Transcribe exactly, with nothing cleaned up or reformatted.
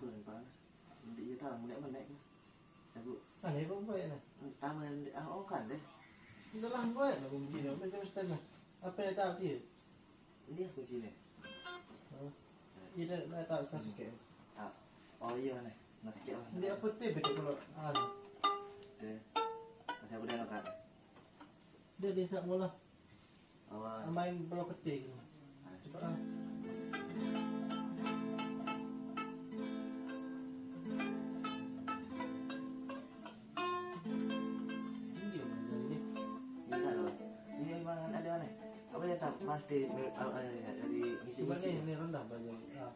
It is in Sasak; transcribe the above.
Tuh, Bang. Nanti kita mulai menek. Aku Aneh kok baik nah. Taman, ah, oh, kan deh. Udah lah baik lah kuncina. Macam setengah. Apa yang tak dia? Ini aku sini. Dia dah tak suka sikit. Oh iya nih, masih kayak Dia apa tip itu kalau anu. Deh. Masih aku dah nak. Dia dia sak mula Awal. Main bola ketik. Cepat ah. Ini dia main dari ni. Bisa loh. Ini memang ada nih. Apa ya, tak pasti, eh, eh, dari misi Cuba misi. Ni, ni rendah baju. Ah.